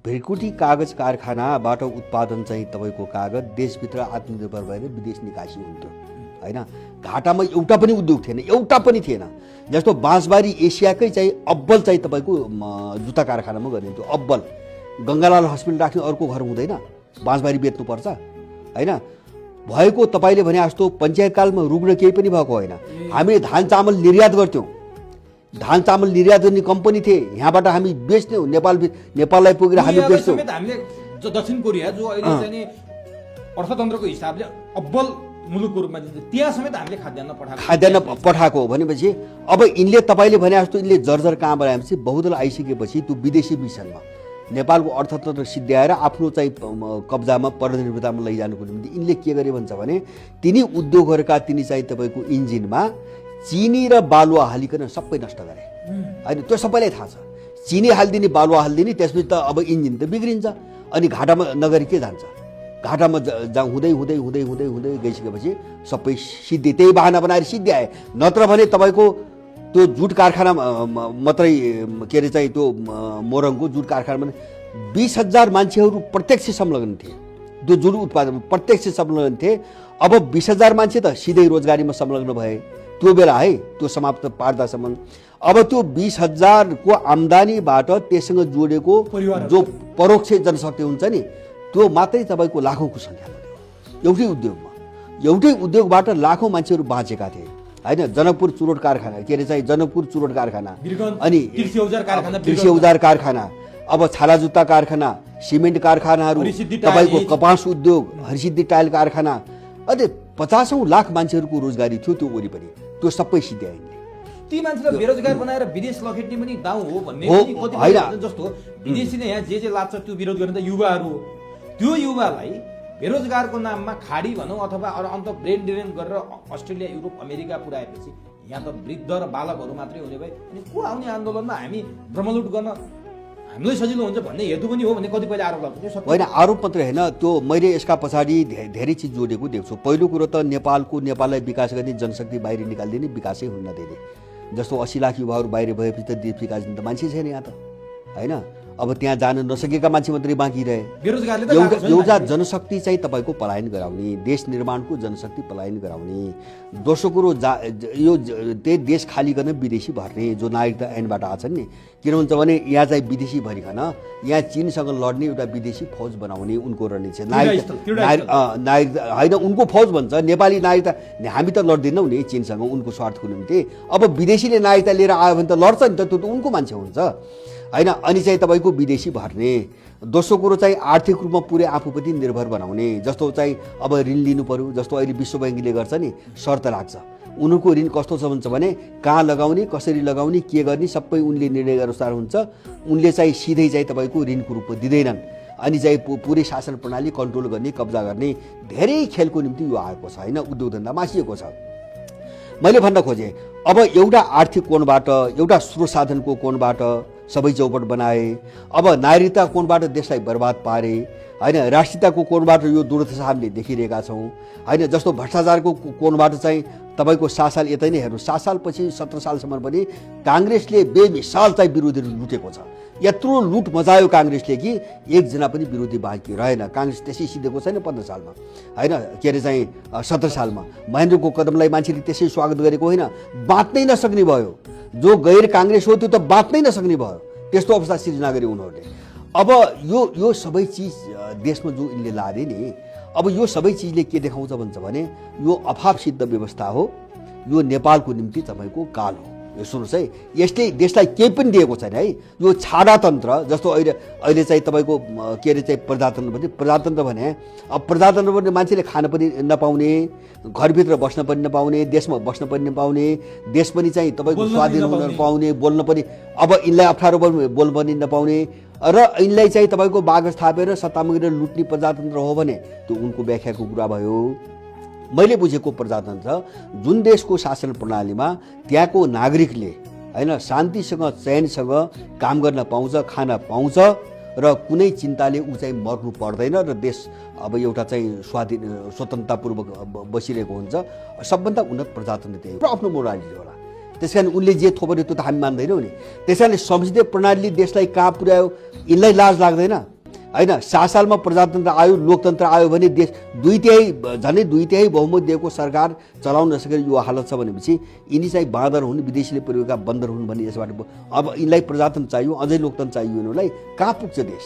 भृकुटी कागज कारखानाबाट उत्पादन चाहिँ तपाईँको कागज देशभित्र आत्मनिर्भर भएर विदेश निकासी हुन्थ्यो हैन। घाटामा एउटा पनि उद्योग थिएन, एउटा पनि थिएन। जस्तो बाँसबारी एसियाकै चाहिँ अब्बल चाहिँ तपाईँको जुत्ता कारखानामा गरिन्थ्यो, अब्बल। गङ्गालाल हस्पिटल राख्ने अर्को घर हुँदैन, बाँसबारी बेच्नुपर्छ हैन। भएको तपाईँले भने जस्तो पञ्चायतकालमा रुग्ण केही पनि भएको होइन। हामीले धान चामल निर्यात गर्थ्यौँ, धान चामल निर्यात गर्ने कम्पनी थिए, यहाँबाट हामी बेच्थ्यौँ, नेपाललाई पुगेर हामी बेच्थ्यौँ। हामीले दक्षिण कोरिया जो अहिले चाहिँ अर्थतन्त्रको हिसाबले अब्बल मुलुकको रूपमा त्यहाँ समेत हामीले खाद्यान्न पठाएको भनेपछि अब यिनले तपाईँले भने जस्तो यिनले जर्जर कहाँ बनाएपछि बहुदल आइसकेपछि त्यो विदेशी मिसनमा नेपालको अर्थतन्त्र सिद्ध्याएर आफ्नो चाहिँ कब्जामा परनिर्भरतामा लैजानुको निम्ति यिनले के गरे भन्छ भने तिनी उद्योगहरूका तिनी चाहिँ तपाईँको इन्जिनमा चिनी र बालुवा हालिकन सबै नष्ट गरे होइन। त्यो सबैलाई थाहा छ, चिनी हालिदिने बालुवा हालिदिने, त्यसपछि त अब इन्जिन त बिग्रिन्छ अनि घाटामा नगरी के जान्छ। घाटामा हुँदै हुँदै हुँदै हुँदै हुँदै गइसकेपछि सबै सिद्धि त्यही बाहना बनाएर सिद्ध्याए। नत्र भने तपाईँको त्यो जुट कारखाना मात्रै के अरे चाहिँ त्यो मोरङको जुट कारखानामा 20,000 मान्छेहरू प्रत्यक्ष संलग्न थिए, त्यो जुट उत्पादनमा प्रत्यक्ष संलग्न थिए। अब 20,000 मान्छे त सिधै रोजगारीमा संलग्न भए त्यो बेला है, त्यो समाप्त पार्दासम्म। अब त्यो 20,000 को आम्दानीबाट त्यससँग जोडेको जो परोक्ष जनशक्ति हुन्छ नि, त्यो मात्रै तपाईँको लाखौँको सङ्ख्यामा थियो। एउटै उद्योगबाट लाखौँ मान्छेहरू बाँचेका थिए होइन। जनकपुर चुरोट कारखाना के अरे चाहिँ जनकपुर चुरोट कारखाना, अनि कृषि औजार कारखाना, अब छाला जुत्ता कारखाना, सिमेन्ट कारखानाहरू, तपाईँको कपास उद्योग, हरिसिद्धि टाइल कारखाना, अनि 50औं लाख मान्छेहरूको रोजगारी थियो त्यो वरिपरि। त्यो सबै सिद्ध्याए। ती मान्छेलाई बेरोजगार बनाएर विदेश लखेट्ने पनि दाउ हो भन्ने पनि कतिपय जस्तो विदेशीले यहाँ जे लाग्छ त्यो विरोध गर्ने त युवाहरू हो। त्यो युवालाई बेरोजगारको नाममा खाडी भनौँ अथवा अन्त ब्रेन ड्रेन गरेर अस्ट्रेलिया, युरोप, अमेरिका पुर्याएपछि यहाँ त वृद्ध र बालकहरू मात्रै हुने भए अनि को आउने आन्दोलनमा हामी ब्रह्मलुट गर्न हामीलाई सजिलो हुन्छ भन्ने हेतु पनि हो भन्ने कतिपयले आरोप लाग्छ। होइन, आरोप मात्रै होइन, त्यो मैले यसका पछाडि धेरै चिज जोडेको देख्छु। पहिलो कुरो त नेपाललाई विकास गर्ने जनशक्ति बाहिर निकालिदिने, विकासै हुन नदिने। जस्तो 80 लाख युवाहरू बाहिर भएपछि त देश विकास दिने त मान्छे छैन यहाँ त होइन। अब त्यहाँ जान नसकेका मान्छे मात्रै बाँकी रहे। एउटा जनशक्ति चाहिँ तपाईँको पलायन गराउने, देश निर्माणको जनशक्ति पलायन गराउने। दोस्रो कुरो यो त्यही देश खाली गर्न विदेशी भर्ने जो नागरिकता ऐनबाट आछन् नि। किन हुन्छ भने यहाँ चाहिँ विदेशी भरिकन यहाँ चीनसँग लड्ने एउटा विदेशी फौज बनाउने उनको रणनीति छ। नागरिकता होइन, उनको फौज भन्छ, नेपाली नागरिकता हामी त लड्दैनौँ नि चीनसँग उनको स्वार्थको निम्ति। अब विदेशीले नागरिकता लिएर आयो भने त लड्छ नि त, त्यो त उनको मान्छे हुन्छ होइन। अनि चाहिँ तपाईँको विदेशी भर्ने। दोस्रो कुरो चाहिँ आर्थिक रूपमा पुरै आफूप्रति निर्भर बनाउने। जस्तो चाहिँ अब ऋण लिनु पर्यो, जस्तो अहिले विश्व ब्याङ्कले गर्छ नि, शर्त राख्छ। उनीहरूको ऋण कस्तो छ भन्छ भने कहाँ लगाउने, कसरी लगाउने, के गर्ने सबै उनले निर्णय अनुसार हुन्छ। उनले चाहिँ सिधै चाहिँ तपाईँको ऋणको रूपमा दिँदैनन्। अनि चाहिँ पुरै शासन प्रणाली कन्ट्रोल गर्ने, कब्जा गर्ने धेरै खेलको निम्ति यो आएको छ होइन। उद्योग धन्दा मासिएको छ। मैले भन्न खोजेँ अब एउटा आर्थिक कोणबाट, एउटा स्रोत साधनको कोणबाट सबै चौपट बनाए। अब नागरिकता कोणबाट देशलाई बर्बाद पारे होइन। राष्ट्रियताको कोणबाट यो दुर्दशा हामीले देखिरहेका छौँ होइन। जस्तो भ्रष्टाचारको कोणबाट चाहिँ तपाईँको 7 साल यतै नै हेर्नु, 7 सालपछि 17 सालसम्म पनि काङ्ग्रेसले बेमिसाल चाहिँ विरोधीहरू लुटेको छ। यत्रो लुट मचायो काङ्ग्रेसले कि एकजना पनि विरोधी बाँकी रहेन। काङ्ग्रेस त्यसै सिधेको छैन 15 सालमा होइन, के अरे चाहिँ 17 सालमा महेन्द्रको कदमलाई मान्छेले त्यसै स्वागत गरेको होइन, बाँच्नै नसक्ने भयो। जो गैर काङ्ग्रेस हो त्यो त बाँच्नै नसक्ने भयो। त्यस्तो अवस्था सिर्जना गरे उनीहरूले। अब यो सबै चिज देशमा जो यिनले लादे नि, अब यो सबै चिजले के देखाउँछ भन्छ भने यो अभाव सिद्ध व्यवस्था हो। यो नेपालको निम्ति तपाईँको काल हो। यो सुन्नुहोस् है, यसले देशलाई केही पनि दिएको छैन है। यो छाडातन्त्र जस्तो अहिले चाहिँ तपाईँको के अरे चाहिँ प्रजातन्त्र भने अब प्रजातन्त्र भने मान्छेले खान पनि नपाउने, घरभित्र बस्न पनि नपाउने, देशमा बस्न पनि नपाउने, देश पनि चाहिँ तपाईँको स्वाधीन हुन नपाउने, बोल्न पनि अब यिनलाई अप्ठ्यारो बोल्न पनि नपाउने र यिनलाई चाहिँ तपाईँको बागस थापेर सत्तामा गएर लुट्ने प्रजातन्त्र हो भने त्यो उनको व्याख्याको कुरा भयो। मैले बुझेको प्रजातन्त्र जुन देशको शासन प्रणालीमा त्यहाँको नागरिकले होइन शान्तिसँग चयनसँग काम गर्न पाउँछ, खान पाउँछ र कुनै चिन्ताले ऊ चाहिँ मर्नु पर्दैन र देश अब एउटा चाहिँ स्वतन्त्रतापूर्वक बसिरहेको हुन्छ। सबभन्दा उन्नत प्रजातन्त्र त्यही हो, आफ्नो मोरालिटी होला। त्यस कारण उनले जे थोपऱ्यो त्यो त हामी मान्दैनौँ नि। त्यस कारणले संसदीय प्रणालीले देशलाई कहाँ पुर्यायो यिनलाई लाज लाग्दैन। होइन 7 सालमा प्रजातन्त्र आयो लोकतन्त्र आयो भने देश झन्डै 2/3 बहुमत दिएको सरकार चलाउन नसकेर यो हालत छ भनेपछि यिनी चाहिँ बाँदर हुन् विदेशीले पुर्याएका बन्दर हुन् भन्ने यसबाट अब यिनलाई प्रजातन्त्र चाहियो अझै लोकतन्त्र चाहियो यिनीहरूलाई कहाँ पुग्छ देश